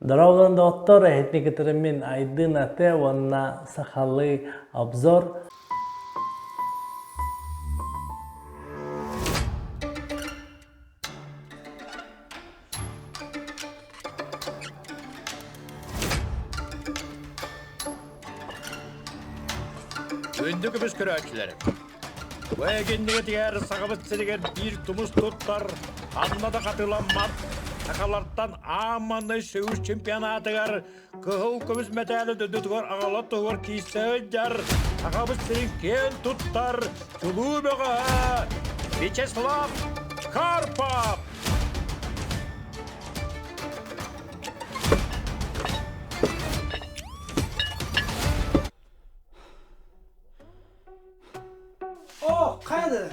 Дорооболорун доҕоттор, эһитини кытары мин Айдын Ате уонна сахалыы обзор. Күндү көмүс көрөөччүлэр! Бу эгиннигитигэр Сахабыт сиригэр биир тумус туттар, ханна да хатыламмат, сахалартан аан маҥнай Союз чемпионатыгар кыһыл көмүс мэтээли дойдутугар аҕала туһугар киирсэ сылдьар Сахабыт сирин киэн туттар чулуу бөҕөһө Вячеслав Карпов! О, хайа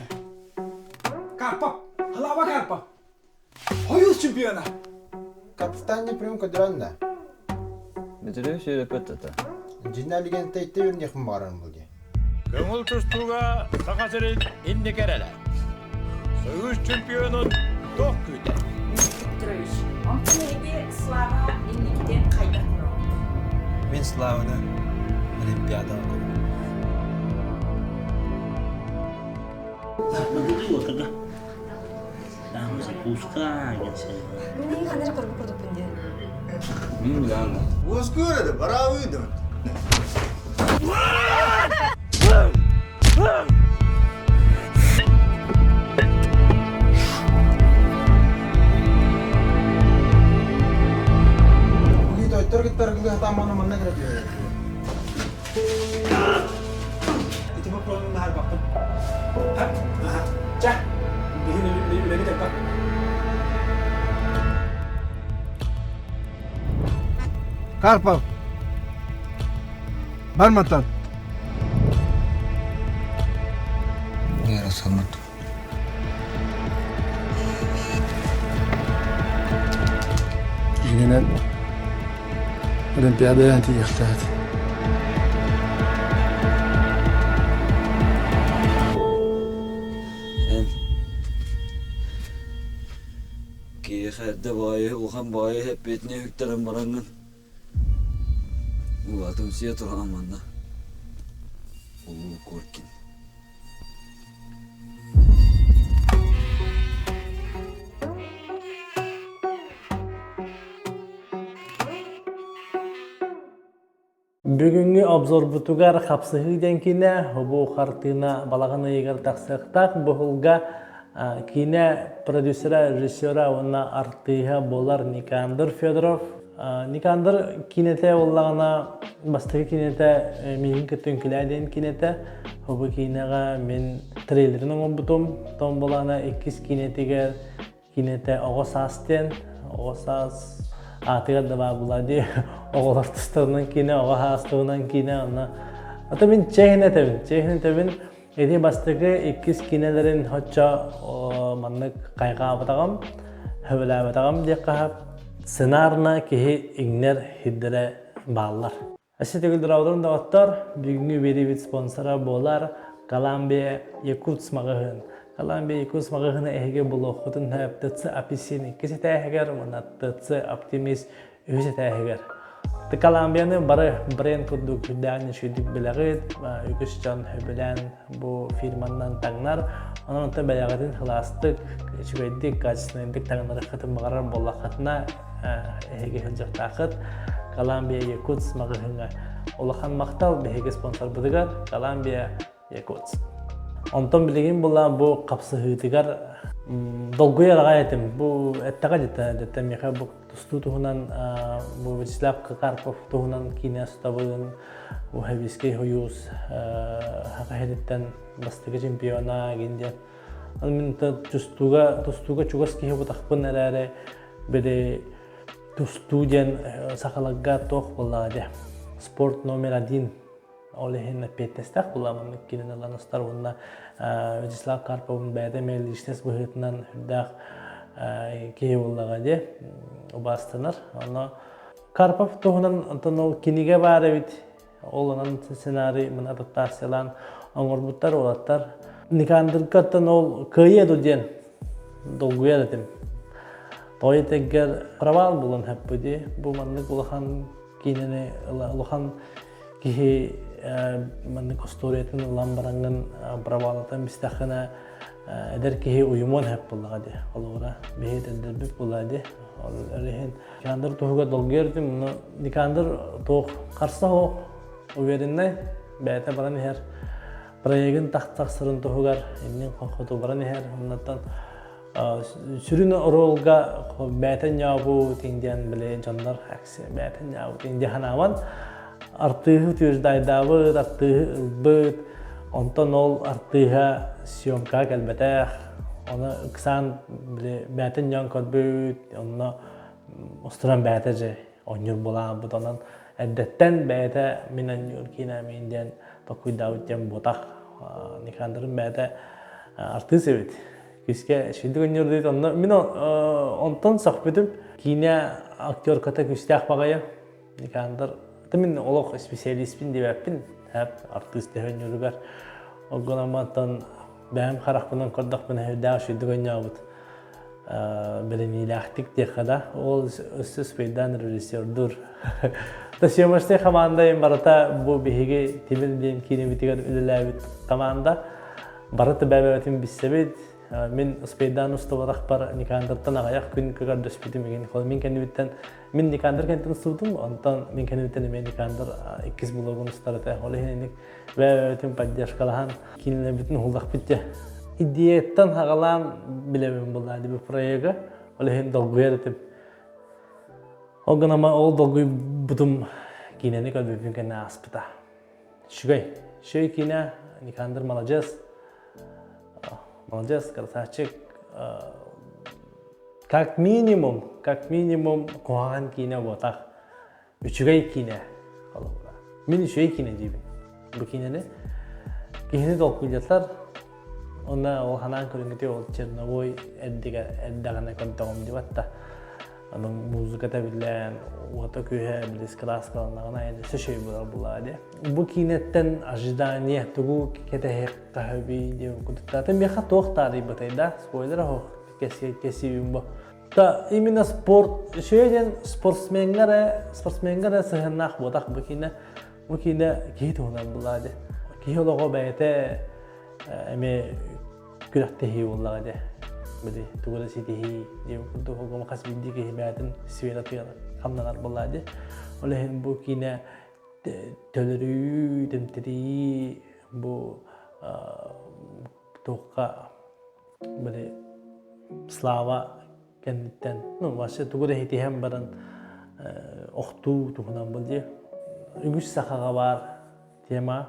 Карпов! Слава Карпов! Союз чемпиона! Капитан прям кадранна. Метрев сүйрөпөт ата. Дьинналигэн тейте үрнехм баран бу ди. Көҥүл тустууга Саха сирин инники эрэлэ. Союз чемпионун туох күүтэр? Петрович, онтон эһиги Слава инникитин хайдах көрөҕүт? Мин Славаны Олимпиадаҕа көрөбүн. Мин ханна эрэ көрбүт курдукпун дии. Мин билэҕин Уоскур это, пора выдумать. Буги тойтор кыттар хатааманы манна кыра Ити боппуруоһун быһаарбаппын. Чэ, биһин үлэбит элбэх. Карпов! Бар мантан. Вера санат. Дьиҥинэн Олимпиадаҕа тиийиэхтээх этэ. Эн киһиэхэ эрдэ баайы улахан баайы эппиэтинэ үктэрэн бараҥҥын улаатымсыйа тураҕын манна Улуу Коркин Бүгүҥҥү обзорбутугар хапсыһыы диэн киинэ, бу хартыына балаҕан ыйыгар тахсыахтаах. Бу киинэ продюсера, режиссера уонна артыыһа буолар Никандр Федоров. Никандр киинэтэ буоллаҕына, бастакы киинэтэ миигин кытта үҥкүлээ диэн киинэтэ. Бу киинэҕэ мин трейлерин оҥорбутум. Том буолаана иккис киинэтигэр Киинэтэ Оҕо саас диэн, оҕо саас аатыгар да баар буолаа дии. Оҕолор тустарынан киинэ, оҕо саас туһунан киинэ онно. Ата мин чэһин этэбин, чэһин этэбин. Ити бастакы иккис киинэлэрин оччо маннык хайҕаабатаҕым, сөбүлээбэтэҕим диэххэ сөп. Сценарна киһи иҥнэр сирдэрэ бааллар. Өссө төгүл дорооболорун доҕоттор, бүгүҥҥү биэриибит спонсора буолар Columbia Якутс маҕаһыын. Columbia Якутс маҕаһыына эһиги булуоххутун сөп ТЦ Апельсин иккис этээһигэр уонна ТЦ Оптимист үһүс этээһигэр. Колумбияны бары бренд курдук үрдээн үчүгүйдүк билэҕит, үгүс дьон сөбүлээн бу фирманнан таҥнар. Онон онтон бэйэҕитин сылаастык, үчүгэйдик, качественнайдык таҥнарыаххытын баҕарар буоллаххытына, эһиги сылдьыахтааххыт. Columbia Якутс маҕаһыыҥҥа улахан махтал биһиги спонсорбытыгар Columbia Якутс. Онтон билигин була бу хапсыһыытыгар долгуйар аҕай этим. Бу эттэҕэ дьиттэ, дьиттэ миэхэ бу тустуу туһунан бу Вячеслав Карпов туһунан киинэ устабын, бу Хэбийскэй Союз Саха сириттэн бастакы чемпиона гин диэн. Мин тустууга тустууга чугас киһи бутахпын эрээри били тустуу диэн сахаларга туох буоллаҕа дии спорт номер один ол иһин эппиэттэстээх буолла маннык кинини ылан устар уонна Вячеслав Карповын бэйэтэ эмиэ личность быһыытынан үрдээх киһи буоллаҕа дии убаастанар онно Карпов туһунан онтон ол кинигэ баар эбит ол онон сценарий мын адаптациялаан оҥорбуттар уолаттар Никандрга оттон ол кыайыа ду диэн долгуйар этим. Тоҕо этэргэр провал булан хэппити. Бу маннык улахан киинэни улахан киһи маннык остуоруйатын ылан бараҥҥын провалатан бистэххинэ эдэр киһи уйумуон хэп буоллаҕа дии. Холобура, биһи эдэрдэрбит буолаа дии. Ол иһин Никандр туһугар долгуйар этим, но Никандр туох харса суох увереннай бэйэтэ баран иһэр проегын тахсарын туһугар иннин хоту баран иһэр. Оннуттан сүрүн оруолга бэйэтэ ньаабу диэн били дьоннор бэйэтэ ньаабу диэн ханаабан артыыһы утверждайдаабыт, артыыһы ылбыт, онтон ол артыыһа съемкаҕа кэлбэтэх, ону ыксаан били бэйэтин дьон көрбүт, онно устуран бэйэтэ же оонньуур буолаабыт, онон эрдэттэн бэйэтэ мин оонньуур киинэ диэн толкуйдаабыт диэн буотах. Никандрын бэйэтэ артыыс эбит. Күүскэ үчүгэйдик оонньуур диэт, онно мин онтон сөхпүтүм. Киинэ актерката күүстээх баҕайы. Никандр, это мин олох специалистпин диэбэппин, артыыс төһө оонньууругар. Ол гынан мантан бэйэм харахпынан көрдөхпүнэ үрдээх үчүгэйдик оонньообут бэриниилээхтик диэххэ да, ол өссө спейдаан режиссердуур. Да съемочнай команда барыта бу биһиги Тимир диэн киинэбитигэр үлэлээбит команда. Барыта бэйэ-бэйэбитин билсэбит. Мин спейдаан устубатахпар Никандртан аҕыйах күн көрдөспүтүм игин. Мин кэннибиттэн мин Никандр кэнниттэн устубутум, онтон мин кэннибиттэн эмиэ Никандр иккис блогун устар этэ. Ол иһин инник бэйэ-бэйэбитин поддержкалаһан киинэлэрбитин уһуллахпыт дьэ. Идеяттан хагалаан билэбин буллаа бу проегы. Ол иһин долгуйар этим. Ол гынан ол долгуйбутум киинэни көрбүппүн кэннэ ааспыта. Үчүгэй. Үчүгэй киинэ, Никандр маладьыас. Маладьыас, красавчик. Как минимум, как минимум куһаҕан киинэ буотах. Үчүгэй киинэ холобура. Мин үчүгэй киинэ диибин. Бу киинэни киһини толкуйдатар. Онно ол ханаан көрүҥүтү ол черновой эрдигэ эрдэҕинэ көрдөҕүм дибат да. Аны музыката биллэн, уота күүһэ билис кырааскаланнаҕына өссө үчүгэй буолар буоллаҕа дии. Бу киинэттэн ожидание тугу кэтэһиэххэ диэн курдуктаата. Миэхэ туох таарыйбытай да? Спойлер оһох кэсиибин бу. Да, именно спорт, үчүгэй диэн спортсмеҥҥа эрэ, спортсмеҥҥа эрэ сыһыаннаах буотах бу киинэ. Бу киинэ киһи туһунан булаа дии. Киһи олоҕо бэйэтэ эмиэ күрэхтэһии буоллаҕа дии. Били тугу да ситиһии диэн курдук олгом хас биирдии киһи бэйэтин сфератыгар хамнанар буоллаа дии. Ол иһин бу киинэ төлөрүү, тэмтэрийии бу туохха били слава кэнниттэн ну вообще тугу да итиһэн баран охтуу туһунан был дии үгүс сахаҕа баар тема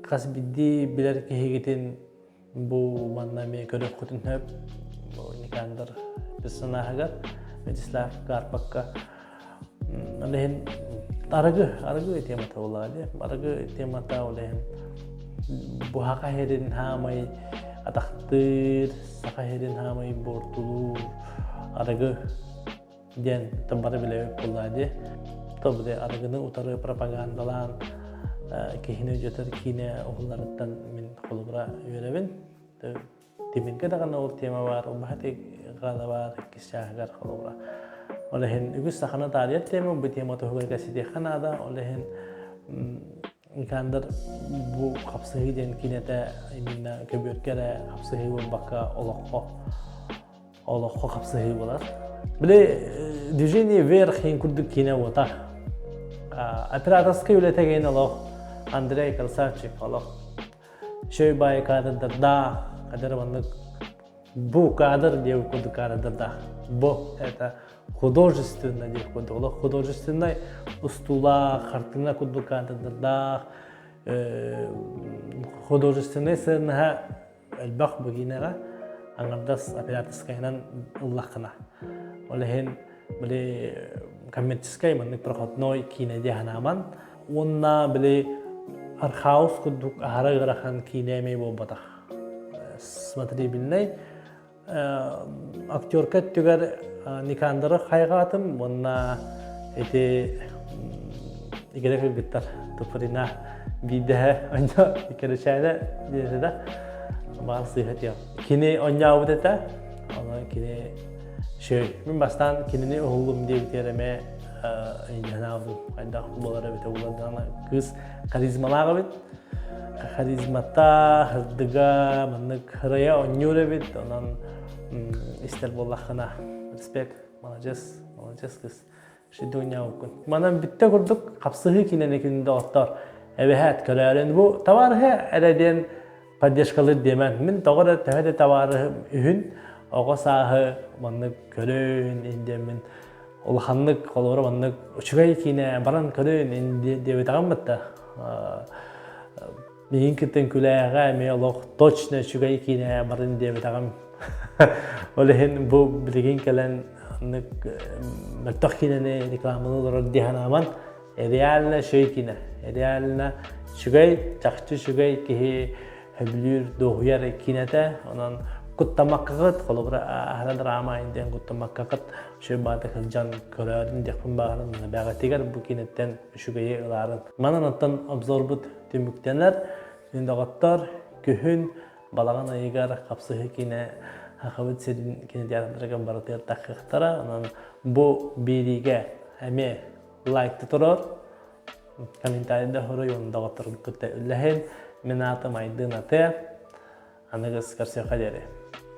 хас биирдии билэр киһигитин бу манна эмиэ көрүөххүтүн сөп Никандр персонаһыгар Вячеслав Карпакка ол иһин арыгы арыгы темата буоллаҕа дии арыгы темата ол иһин бу саха сирин хаамай атахтыыр саха сирин хаамай буортулуур арыгы диэн бары билэбит буоллаа дии то били арыгыны утары пропагандалаан киһини өйдөтөр киинэ уһулларыттан мин холобура үөрэбин Тимиргэ даҕаны ол тема баар, убаһа гаала баар, иккис чааһыгар холобура. Ол иһин үгүс саханы таарыйар тема, бу тема туһугар кэситиэххэ наада. Ол иһин Никандр бу хапсыһыы диэн киинэтэ именно көбүөркэ эрэ хапсыһыы буолбакка олоххо олоххо хапсыһыы буолар. Били движение вверх иһин курдук киинэ буотах. Операторскай үлэтэ киин олох Андрей красавчик олох Шөй баайы кадрдардаах, кадр маннык бу кадр диэн курдук кадрдардаах. Бу это художественно диэх курдук. Олох художественнай устуулаах, хартыына курдук кадрдардаах, художественнай сыаннаһа элбэх бу киинэҕэ аҥардас операторскайынан ыллаххына. Ол иһин били коммерческай маннык проходной киинэ дии санааман уонна били архаус курдук аһара ыарахан киинэ эмиэ буолбатах. Смотрибельнай актерка өттүгэр Никандры хайҕаатым уонна ити игирэ кыргыттар Туприна биирдэһэ онно иккэричээнэ диэри да баар сыыһа тиэл. Кини онньообут этэ, онон кини. Үчүгэй. Мин бастаан кинини уһуллум диэбитигэр эмиэ өйдөөн хайдах буолар эбитэ буолар кыыс харизмалаах эбит. Харизмата, сырдыга, маннык ырайа оонньуур эбит. Онон истэр буоллаххына респект, маладьыас, маладьыас кыыс. Шидуняукун. Манан бүттэ курдук хапсыһыы киинэни күн доҕоттор эбэһээт көрөөрүн бу табаарыһы эрэ диэн поддержкалыыр диэмэн. Мин тоҕо эрэ төһө да табаарыһым үһүн оҕо сааһы маннык көрөөн диэммин улаханнык холобура маннык үчүгэй киинэ баран көрөөн диэбэтэҕим бытта миигин кытта күлээҕэ эмиэ олох точно үчүгэй киинэ барын диэбэтэҕим ол иһин бу билигин кэлэн маннык мөлтөх киинэни рекламаны олорор дии санааман реально үчүгэй киинэ реально үчүгэй чахчы үчүгэй киһи сөбүлүүр дуоһуйар киинэтэ онон куттамаккаҕыт холобура аһара драма диэн куттамаккаҕыт үчүгэй баата сылдьан көрөөрүн диэхпин баҕарым бэҕэтигэр бу киинэттэн үчүгэйи ылаарын манан оттон обзорбут түмүктэнэр мин доҕоттор күһүн балаҕан ыйыгар хапсыһыы киинэ Сахабыт сирин кинотеатрдарыгар барытыгар таххыахтара. Онон бу биэриигэ эмиэ лайкта турар, комментарийда хоруй уонна доҕотторгут кытта үллэһин. Мин аатым Айдын Ате. Аныгыс көрсүөххэ диэри.